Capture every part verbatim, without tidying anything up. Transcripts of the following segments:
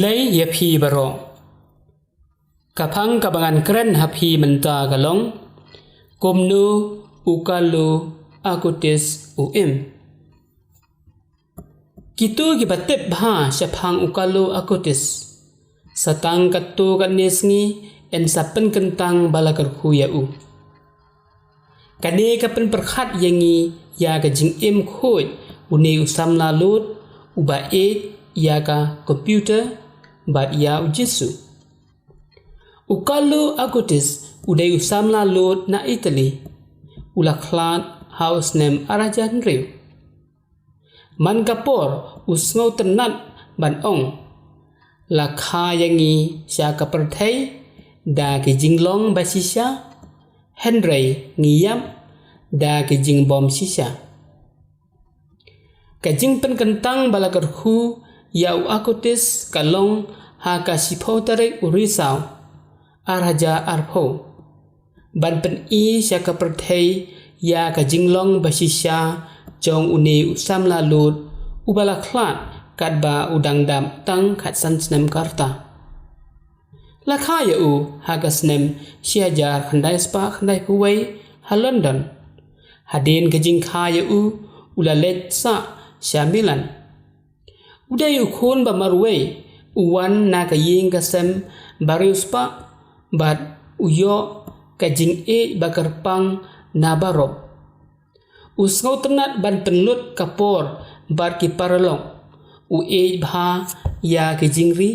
Khublei ïa phi baroh. Ka phang kaba ngan kren ha phi mynta ka long: Kumno u Carlo Acutis u im? Kito kiba tip bha shaphang u Carlo Acutis, sa tang katto katne sngi yn sa pynkyntang ba la kyrkhu ïa u. Kane ka pynpyrkhat ïa ngi ïa ka jingim khuid une u samla lud uba ïeit ïa ka computer bad ïa u Jisu. U Carlo Acutis u dei u samla lud na Italy, u la khlad ha u snem ar hajar hynriew. Man ka por u sngewtynnat ban ong, la kha ïa ngi sha ka pyrthei da ki jinglong ba shisha, hynrei ngi ïap da ki jingbym shisha. Ka jingpynkyntang ba la kyrkhu ïa u Acutis ka long ha ka shiphew tarik u Risaw, ar hajar arphew. Ban pyni sha ka pyrthei ïa ka jinglong ba shisha jong une u samla lud uba la khlad katba u dang dap tang khatsan snem ka rta. La kha ïa u ha ka snem shi hajar khyndai spah khyndaiphew wei ha London. Hadien ka jingkha ïa u, u la leit sah sha Milan. U dei u khun ba marwei, u wan na ka ïing ka sem ba riewspah, bad u ïoh ka jingïeit ba kyrpang na baroh. U sngewtynnat ban pynlut ka por bad ki paralok. U ïeit bha ïa ki jingri.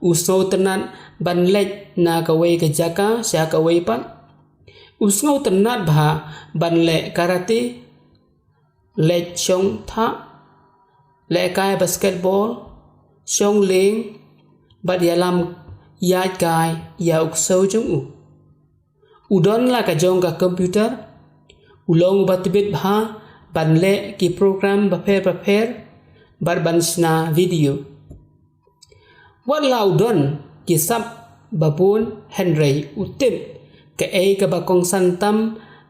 U sngewtynnat ban leit na kawei ka jaka sha kawei pat. U sngewtynnat bha ban leh karate, leit shong thah, lehkai basketball, shong lieng, bad ïalam ïaid kai ïa u ksew jong u. U don la ka jong ka computer, u long uba tbit bha ban leh ki program bapher bapher, bad ban shna video. Wat la u don ki sap ba bun, hynrei u tip kaei kaba kongsan tam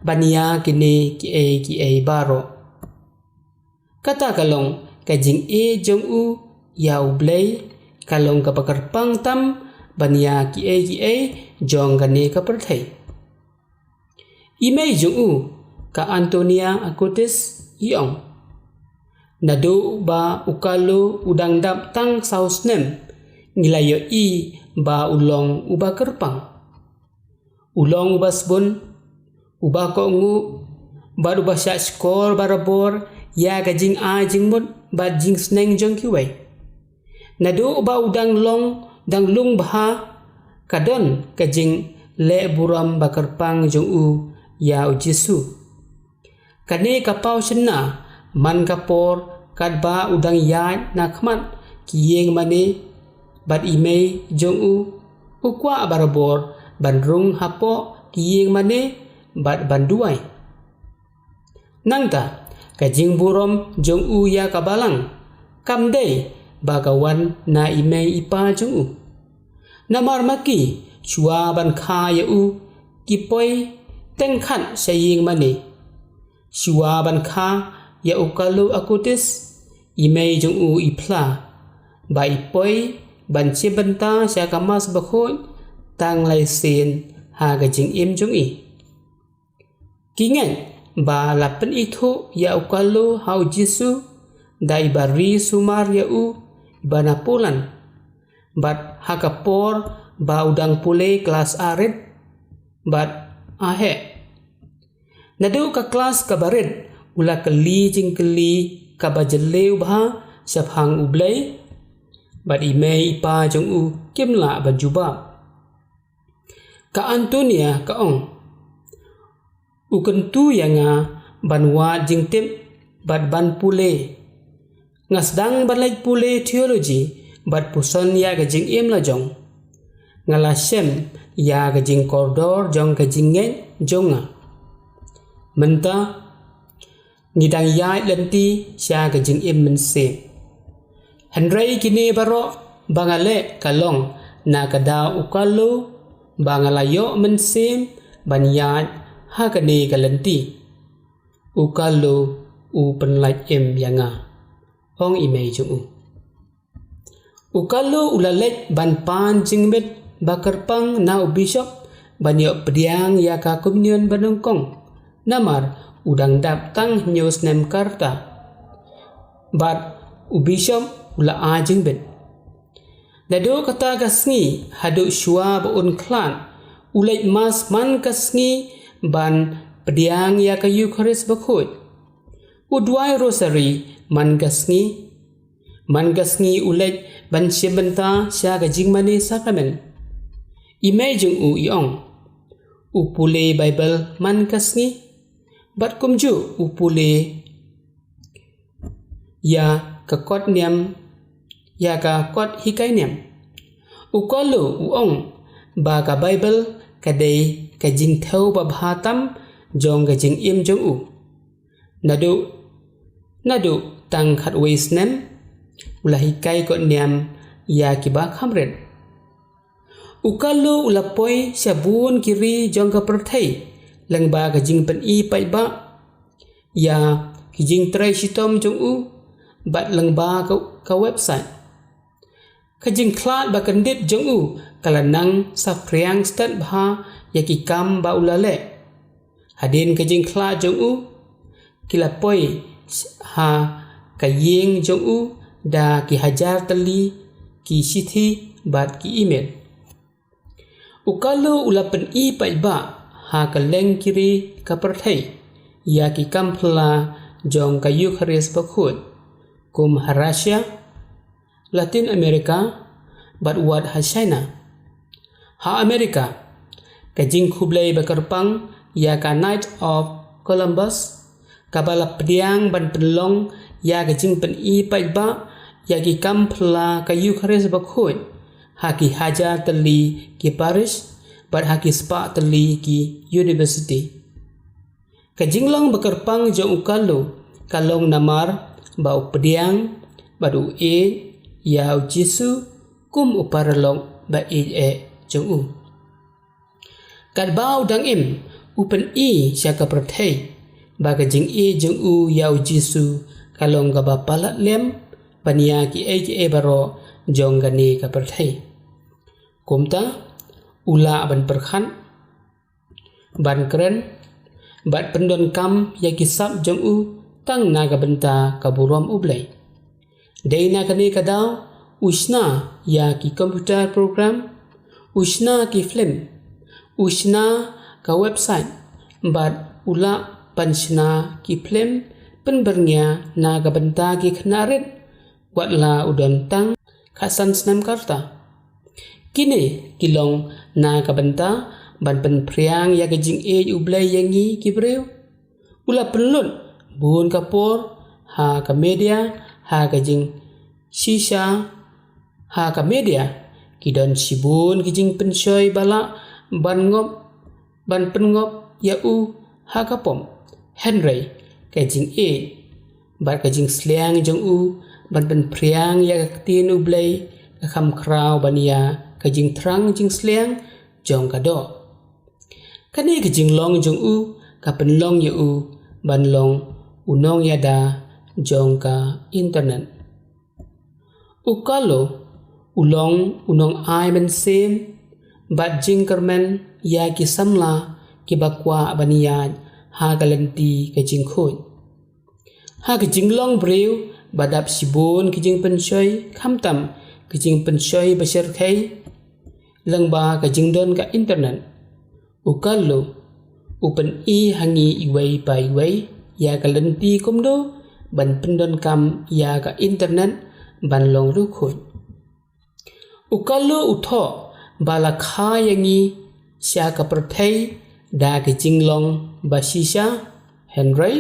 ban ïa kine kiei kiei baroh. Kata ka long ka jingïeit jong u ïa u Blei, ka long kaba kyrpang tam ban ïa kiei kiei jong kane ka pyrthei. I mei jong u, ka Antonia Acutis, i ong, naduh ba u Carlo u dang dap tang saw snem, ngi la ïohi ba u long uba kyrpang. U long uba sbun, uba kohnguh, bad uba shah shkor barabor ïa ka jingai jingmut bad jingsneng jong kiwei. Naduh ba u dang long, dang lung bha, ka don ka jingleh burom ba kyrpang jong u ïa u Jisu. Kane ka paw shynna, man ka por katba u dang ïaid na khmat ki ïing mane, bad i mei jong u, u kwah barabor ban rung hapoh ki ïing mane bad ban duwai. Nangta, ka jingburom jong u ïa ka balang kam dei ba ka wan na i mei i pa jong u. Namar ma ki, shuwa ban kha ïa u, ki poi teng khat sha ïing mane. Shuwa ban kha ïa u Carlo Acutis, i mei jong u i phla ba i poi ban shim bynta sha ka Mass Bakhuid tang lai sien ha ka jingim jong i. Ki ngeit ba la pynithuh ïa u Carlo ha u Jisu da iba ri sumar ïa u, iba na Poland. Bad ha ka por ba u dang pule klas arit bad aheh. Naduh ka klas kaba rit, u la kylli jingkylli kaba jylliew bha shaphang u Blei, bad i mei i pa jong u kim lah ban jubab. Ka Antonia ka ong, u kyntu ïa nga ban wad jingtip bad ban pule. Nga sdang ban leit pule theology bad puson ïa ka jingim la jong. Nga la shem ïa ka jingkordor jong ka jingngeit jong nga. Mynta ngi dang ïaid lynti sha ka jingim mynsiem. Hynrei kine baroh ba nga leh ka long na ka daw u Carlo, ba nga la ïoh mynsiem ban ïaid ha kane ka lynti. U Carlo u pynlait im ïa nga, ong i mei jong u. U Carlo u la leit ban pan jingmut ba kyrpang na u bishop ban ïoh pdiang ïa ka komunion ba nyngkong, namar u dang dap tang hynñiew snem ka rta. Bad u bishop u la ai jingmut. Naduh kata ka sngi haduh shuwa ba un khlad, u leit mass man ka sngi ban pdiang ïa ka Eukharist bakhuid. U duwai Rosary man ka sngi. Man ka sngi u leit ban shim bynta sha ka jingmane sakramen. I mei jong u i ong, u pule Baibl man ka sngi. Bad kumjuh u pule ïa ka kot niam, ïa ka kot hikai niam. U Carlo u ong ba ka Baibl ka dei ka jingthew babha tam jong ka jingim jong u. Naduh, naduh tang khatwei snem, u la hikai kot niam ïa kiba kham rit. U Carlo u la poi sha bun ki ri jong ka pyrthei, lyngba ka jingpyni paidbah ïa ki jingtrei shitom jong u, bad lyngba ka, ka website. Ka jingkhlad ba kyndit jong u ka la nang saphriang stet bha ïa ki kam ba u la leh. Hadien ka jingkhlad jong u, ki la poi ha ka ïing jong u da ki hajar tylli ki shithi bad ki email. U Carlo u la pyni paidbah ha kylleng ki ri ka pyrthei ïa ki kam phylla jong ka Eukharist bakhuid, kum ha Russia, Latin America, bad wat ha China. Ha America, ka jingkhublei ba kyrpang ïa ka Knights of Columbus, kaba la pdiang ban pynlong ïa ka jingpyni paidbah ïa ki kam phylla ka Eukharist bakhuid ha ki hajar tylli ki parish bad ha ki spah tylli ki university. Ka jinglong ba kyrpang jong u Carlo ka long namar ba u pdiang bad u ïeit ïa u Jisu kum u paralok ba ïeit eh jong u. Katba u dang im, u pyni sha ka pyrthei ba ka jingïeit jong u ïa u Jisu ka long kaba palat lem ban ïa kiei kiei baroh jong kane ka pyrthei. Kumta, u lah ban pyrkhat, ban kren, bad pyndonkam ïa ki sap jong u tang na ka bynta ka burom U Blei. Dei na kane ka daw, u shna ïa ki computer program, u shna ki film, u shna ka website, bad u lah ban shna ki film pynbyrngia na ka bynta ki khynnah rit, wat la u don tang khatsan snem ka rta. Kine ki long na ka bynta ban pynphriang ïa ka jingïeit U Blei ïa ngi ki briew. U la pynlut bun ka por ha ka media, ha ka jingshisha, ha ka media ki don shibun ki jingpynshoi ba lah ban ngop, ban pynngop ïa u ha ka pop. Hynrei ka jingïeit bad ka jingsliang jong u ban pynphriang ïa ka ktien U Blei ka kham khraw ban ïa ka jingthrang jingsliang jong ka doh. Kane ka jinglong jong u ka pynlong ïa u ban long u nongïada jong ka internet. U Carlo u long u nongai mynsiem bad jingkyrmen ïa ki samla kiba kwah ban ïaid ha ka lynti ka jingkhuid. Ha ka jinglong briew ba dap shibun ki jingpynshoi, khamtam ki jingpynshoi ba shyrkhei lyngba ka jingdon ka internet, u Carlo u pyni ha ngi iwei pa iwei ïa ka lynti kumno ban pyndonkam ïa ka internet ban long riewkhuid. U Carlo u thoh ba la kha ïa ngi sha ka pyrthei da ka jinglong ba shisha, hynrei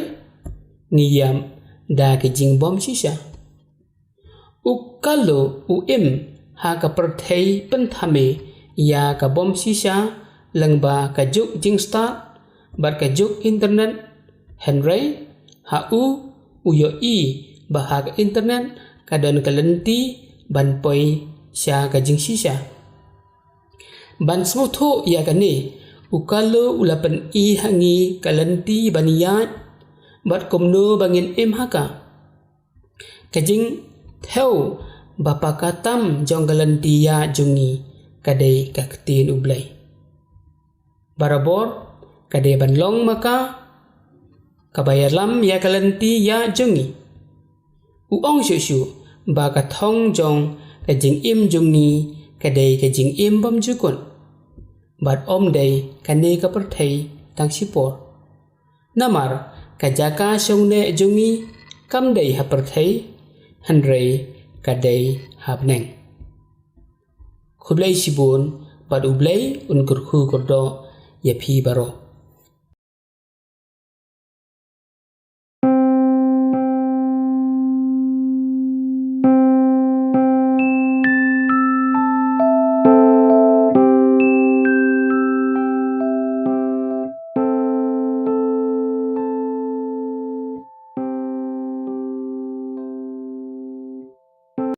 ngi ïam da ka jingbym shisha. U Carlo u im ha ka pyrthei pynthame ïa ka bym shisha lyngba ka juk jingstad bad ka juk internet, hynrei ha u u ïohi ba ha ka internet ka don ka lynti ban poi sha ka jingshisha. Ban sngewthuh ïa kane, u Carlo u la pyni ha ngi ka lynti ban ïaid bad kumno ba ngin im ha ka. Ka jingthew ba paka tam jong ka lynti ïaid jong ngi ka dei ka ktien U Blei. Barabor ka dei ban long ma ka kaba ïalam ïa ka lynti ïaid jong ngi. U ong shuh shuh ba ka thong jong ka jingim jong ngi ka dei ka jingim bymjukut, bad ym dei kane ka pyrthei tang shipor. Namar ka jaka shong neh jong ngi kam dei ha pyrthei, hynrei ka dei ha bneng. Khublei shibun, bad U Blei un kyrkhu kyrdoh ïa phi baroh.